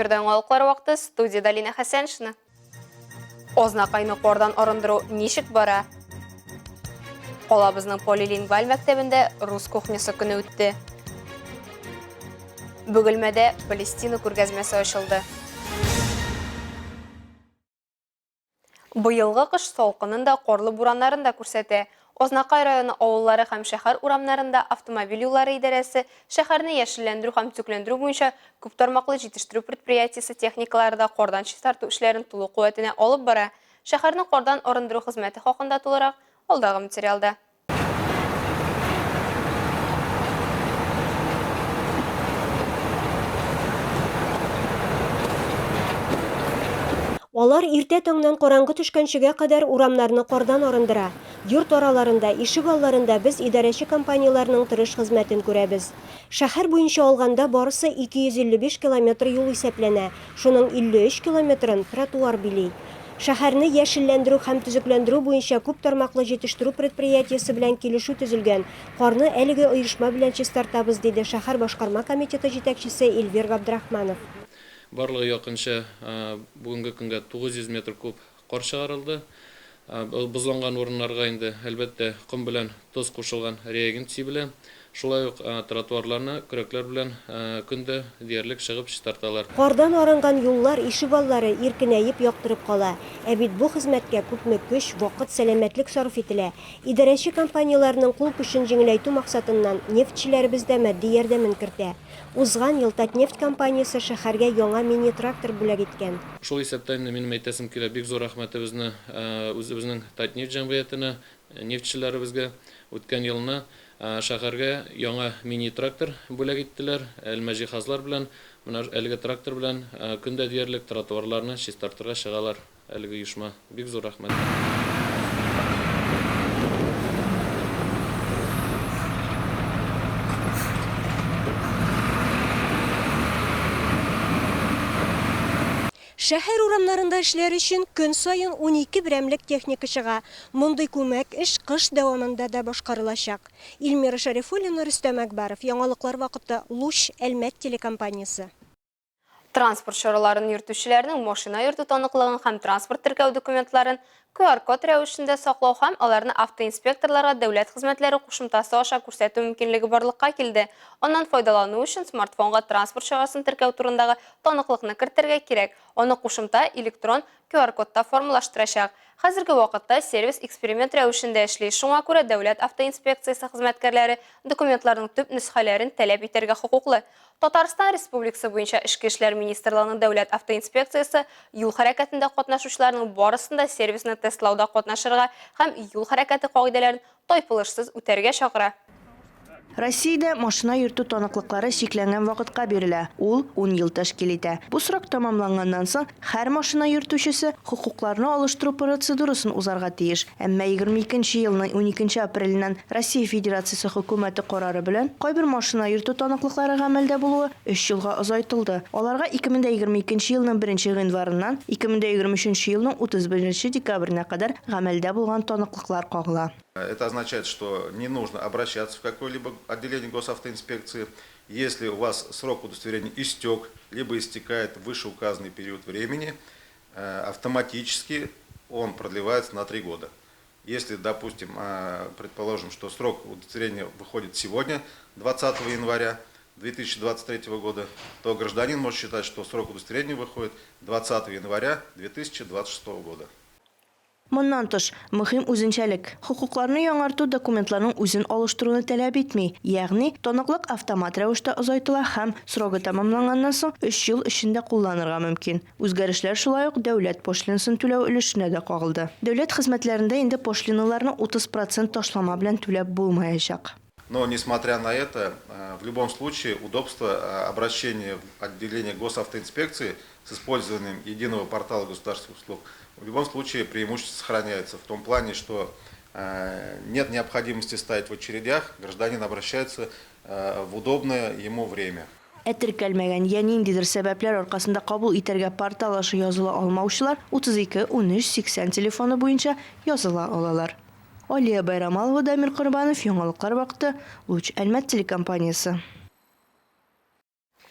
Эфирда яңалыклар вакыты, студиядә Лина Хәсәншина. Азнакайны кардан арындыру ничек бара? Калабызның полилингваль мәктәбендә рус кухнясы көне үтте. Бөгелмәдә Палестина күргәзмәсе ачылды. Быелгы кыш салкынын да, карлы бураннарын да күрсәтә. Азнакай районы авыллары һәм шәһәр урамнарында автомобиль юллары идарәсе, шәһәрне яшелләндерү һәм төзекләндерү буенча күптармаклы җитештерү предприятиесе техникалары да кардан чистарту эшләрен тулы куәтенә алып бара. Шәһәрне кардан арындыру хезмәте хакында тулырак, алдагы материалда. Алар иртә таңнан караңгы төшкәнчегә кадәр урамнарны кардан арындыра. Йорт араларында, ишек алларында без идарәче компанияләрнең тырыш хезмәтен күрәбез. Шәһәр буенча алганда барысы 255 километр юл исәпләнә, шуның 53 километрын тротуар били. Шәһәрне яшелләндерү һәм төзекләндерү буенча күп тармаклы җитештерү предприятиесе белән килешү төзелгән, карны әлеге оешма белән чистартабыз, диде шәһәр башкарма комитеты җитәкчесе Эльвир Габдрахманов. Барлыгы якынча бүгенге көнгә 900 метр куб кар чыгарылды. Бозланган урыннарга инде, әлбәттә, ком белән тоз кушылган реагент сибелә. Шулай ук тротуарларны көрәкләр белән көн дә диярлек чыгып чистарталар. Кардан арынган юллар, ишегаллары иркенәеп, яктырып кала. Ә бит бу хезмәткә күпме көч, вакыт, сәламәтлек сарыф ителә. Идарәче компанияләрнең кул көчен җиңеләйтү максатыннан, нефтьчеләребез дә матди ярдәмен кертә. Узган ел Татнефть компаниясе шәһәргә яңа мини-трактор бүләк иткән. Шул исәптән инде минем әйтәсем килә, бик зур рәхмәтебезне үзебезнең Татнефть җәмгыятенә, нефтьчеләребезгә. Үткән елны Шәһәргә яңа мини-трактор бүләк иттеләр, элмә җиһазлар белән. Менә әлеге трактор белән көн дә диярлек тротуарларны чистартырга чыгалар әлеге оешма. Бик зур рәхмәт. Шәһәр урамнарында эшләр өчен көн саен 12 берәмлек техника чыга. Мондый күмәк эш кыш дәвамында да башкарылачак. Илмира Шәрифуллина, Рөстәм Әкбаров, Яңалыклар вакыты, Луч, Әлмәт телекомпаниясе. Транспорт чараларын йөртүчеләрнең машина йөртү таныклыгын һәм транспорт теркәү документларын QR-код рәвешендә саклау һәм аларны автоинспекторларга дәүләт хезмәтләре кушымтасы аша күрсәтү мөмкинлеге барлыкка килде. Аннан файдалану өчен смартфонга транспорт чарасын теркәү турындагы таныклыкны кертергә кирәк, аны кушымта электрон QR-кодта формалаштырачак. Хәзерге вакытта сервис эксперимент рәвешендә эшли, шуңа күрә Дәүләт автоинспекциясе хезмәткәрләре документларның төп нөсхәләрен таләп итәргә хокуклы. Татарстан Республикасы буенча Эчке эшләр министрлыгының Дәүләт автоинспекциясе юл хәрәкәтендә катнашучыларның барысын да сервисны тестлауда катнашырга һәм юл хәрәкәте кагыйдәләрен тайпылышсыз үтәргә чакыра. Россиядә машина йөртү таныклыклары чикләнгән вакытка бирелә, ул ун ел тәшкил итә. Бу срок тәмамланганнан соң, һәр машина йөртүчесе хокукларны алыштыру процедурасын узарга тиеш. Әмма 22 нче елның уникенче апреленнән Россия Федерациясе Хөкүмәте карары белән кайбер машина йөртү таныклыклары гамәлдә булуы өч елга озайтылды. Аларга 2022 нче елның беренче гыйнварыннан 2023 нче елның 31 нче декабренә кадәр гамәлдә булган таныклыклар кагыла. Это означает, что не нужно обращаться в какое-либо отделение госавтоинспекции. Если у вас срок удостоверения истек, либо истекает вышеуказанный период времени, э, автоматически он продлевается на три года. Если, допустим, э, предположим, что срок удостоверения выходит сегодня, 20 января 2023 года, то гражданин может считать, что срок удостоверения выходит 20 января 2026 года. Моннан тыш, мөһим үзенчәлек, хокукларны яңарту документларның үзен алыштыруны таләп итми, ягъни таныклык автомат рәвештә озайтыла һәм, срогы тәмамланганнан соң, өч ел эчендә кулланырга мөмкин. Үзгәрешләр шулай ук дәүләт пошлинасын түләү өлешенә дә кагылды. Дәүләт хезмәтләрендә инде пошлиналарны 30 процент ташлама белән түләп булмаячак. Но, несмотря на это, э, в любом случае удобство э, обращения в отделение госавтоинспекции с использованием единого портала государственных услуг в любом случае преимущество сохраняется в том плане, что э, нет необходимости стоять в очередях, гражданин обращается в удобное ему время. Ә теркәлмәгән йә ниндидер сәбәпләр аркасында кабул итәргә портал аша языла алмаучылар 32 13 80 телефоны буенча языла алалар. Алия Байрамалова, Дамир Корбанов, Яңалыклар вакыты, Луч Әлмәт телекомпаниясе.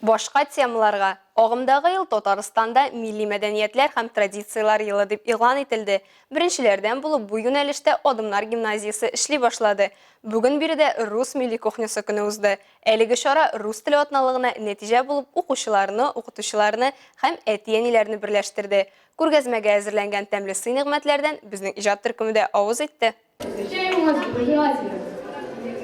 Башка темаларга, Агымдагы ел Татарстанда Милли мәдәниятләр һәм традицияләр елы дип игълан ителде. Беренчеләрдән булып бу юнәлештә Адымнар гимназиясе эшли башлады. Бүген биредә Рус милли кухнясы көне узды. Әлеге чара рус теле атналыгына нәтиҗә булып укучыларны, укытучыларны һәм әти-әниләрне берләштерде. Күргәзмәгә әзерләнгән тәмле сый-нигъмәтләрдән безнең иҗат төркеме дә авыз итте. Встречаем вас доброжелательно,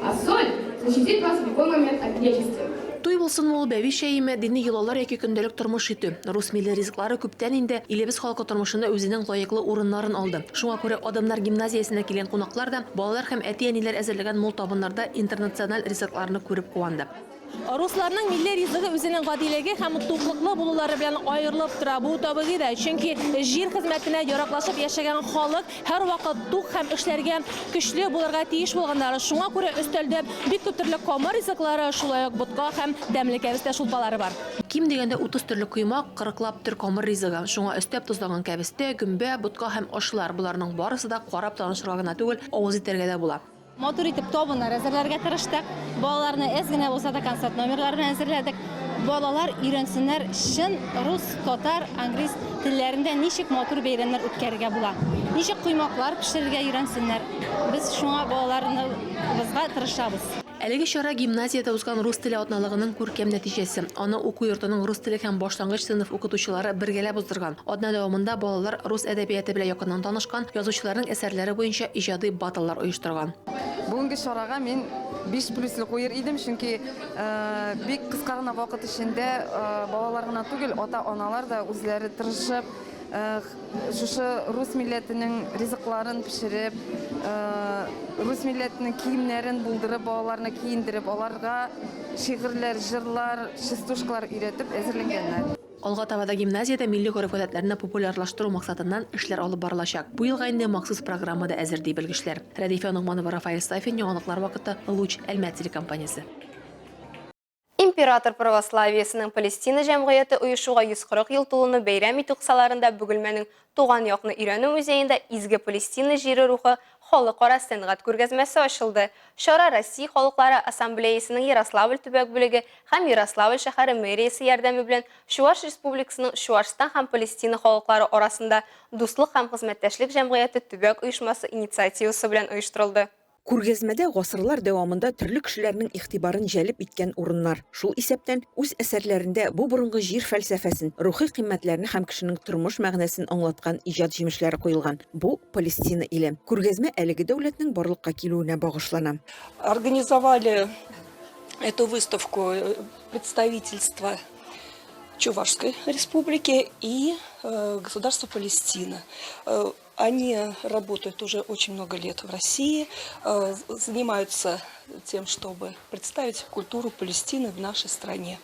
а соль защитит вас в любой момент от нечисти. Туй булсынмы ул, бәби чәеме, дини йолалар яки көндәлек тормыш итү. Рус милли ризыклары күптән инде илебез халкы тормышында үзенең лаеклы урыннарын алды. Шуңа күрә Адымнар гимназиясенә килгән кунаклар да балалар һәм әти-әниләр әзерләгән мул табыннарда интернациональ ризыкларны күреп куанды. Русларның милли ризыгы үзенең гадилеге һәм туклыклы булулары белән аерылып тора. Бу табигый дә, чөнки җир хезмәтенә яраклашып яшәгән халык һәрвакыт тук һәм эшләргә көчле булырга тиеш булганнар. Шуңа күрә өстәлдә бик күп төрле камыр ризыклары, шулай ук ботка һәм тәмле кәбестә шулпалары бар. Ким дигәндә 30 төрле коймак, кырыклап төр камыр ризыгы, шуңа өстәп тозланган кәбестә, гөмбә, ботка һәм ашлар, боларның барысы да карап танышырга гына түгел, авыз итәргә дә була. Матур итеп табыннар әзерләргә тырыштык. Балаларны әз генә булса да концерт номерлары белән әзерләдек. Балалар өйрәнсеннәр чын рус, татар, англиз телләрендә ничек матур бәйрәмнәр үткәрергә була. Ничек коймаклар пешерергә өйрәнсеннәр. Без шуңа балаларыбызга тырышабыз. Әлеге чара гимназиядә узган рус теле атналыгының күркәм нәтиҗәсе. Аны уку йортының рус теле һәм башлангыч сыйныф укытучылары бергәләп уздырган. Атна дәвамында балалар рус әдәбияты белән якыннан танышкан, язучыларның әсәрләре буенча иҗади баттллар оештырган. Бүгенге чарага мин 5 плюслы куер идем, чөнки бик кыска гына вакыт эчендә балалар гына түгел, ата-аналар да үзләре тырышып, шушы рус милләтенең ризыкларын пешереп, рус милләтенең киемнәрен булдырып, балаларны киендереп, аларга шигырьләр, җырлар, частушкалар өйрәтеп әзерләнгәннәр. Алга таба да гимназиядә милли гореф-гадәтләрне популярлаштыру максатыннан эшләр алып барылачак. Бу елга инде махсус программа да әзер, ди белгечләр. Рәдифә Ногманова, Рафаэль Сафин, Яңалыклар вакыты, Луч, Әлмәт телекомпаниясе. Император православиесенең Палестина җәмгыяте оешуга 140 ел тулуны бәйрәм итү кысаларында Бөгелмәнең Туган якны өйрәнү музеенда Изге Палестина җире рухы халыкара сәнгать күргәзмәсе ачылды. Чара Россия халыклары ассамблеясының Ярославль төбәк бүлеге һәм Ярославль шәһәре мэриясе ярдәме белән Чуаш Республикасының Чуашстан һәм Палестина халыклары арасында дуслык һәм хезмәттәшлек җәмгыяте төбәк оешмасы инициативасы белән оештырылды. Күргәзмәдә гасырлар дәвамында төрле кешеләрнең игътибарын җәлеп иткән урыннар, шул исәптән, үз әсәрләрендә бу борынгы җир фәлсәфәсен, рухи кыйммәтләрне һәм кешенең тормыш мәгънәсен аңлаткан иҗат җимешләре куелган. Бу, Палестина иле. Күргәзмә әлеге дәүләтнең барлыкка килүенә багышлана. Организовали эту выставку представительство Чувашской Республики и государства Палестина. Они работают уже очень много лет в России, занимаются тем, чтобы представить культуру Палестины в нашей стране.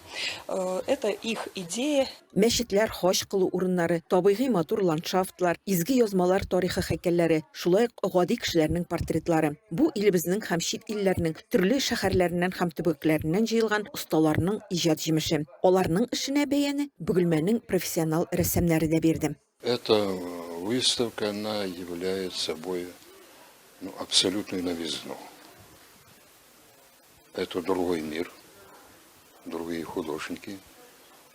Это их идея. Мәчетләр, хаҗ кылу урыннары, табигый матур ландшафтлар, изге язмалар тарихы һәйкәлләре, шулай ук гади кешеләрнең портретлары. Бу илебезнең һәм чит илләрнең төрле шәһәрләреннән һәм төбәкләреннән җыелган осталарның иҗат җимеше. Аларның эшенә бәяне Бөгелмәнең профессионал рәссамнары да бирде. Эта выставка, она является собой ну, абсолютную новизну. Это другой мир, другие художники,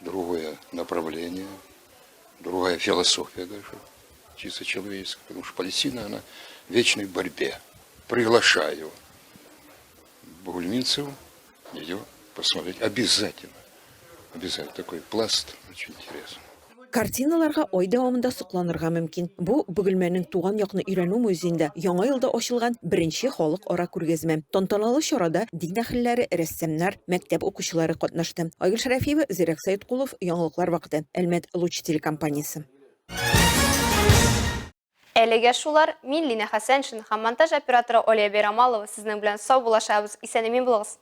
другое направление, другая философия даже, чисто человеческая, потому что Палестина, она в вечной борьбе. Приглашаю бугульминцев ее посмотреть обязательно. Обязательно такой пласт очень интересный. Картиналарга ай дәвамында сокланырга мөмкин. Бу, Бөгелмәнең туган якны өйрәнү музеенда Яңа елда ачылган беренче халыкара күргәзмә. Тантаналы чарада дин әһелләре, рәссамнар, мәктәп укучылары катнашты. Айгөл Шәрәфиева, Зирәк Сәеткулов, Яңалыклар вакыты, Әлмәт Луч телекомпаниясе. Әлегә шулар, мин Линә Хәсәншина һәм монтаж операторы Олия Бәйрамалова сезнең белән саубуллашабыз, исән-имин булыгыз!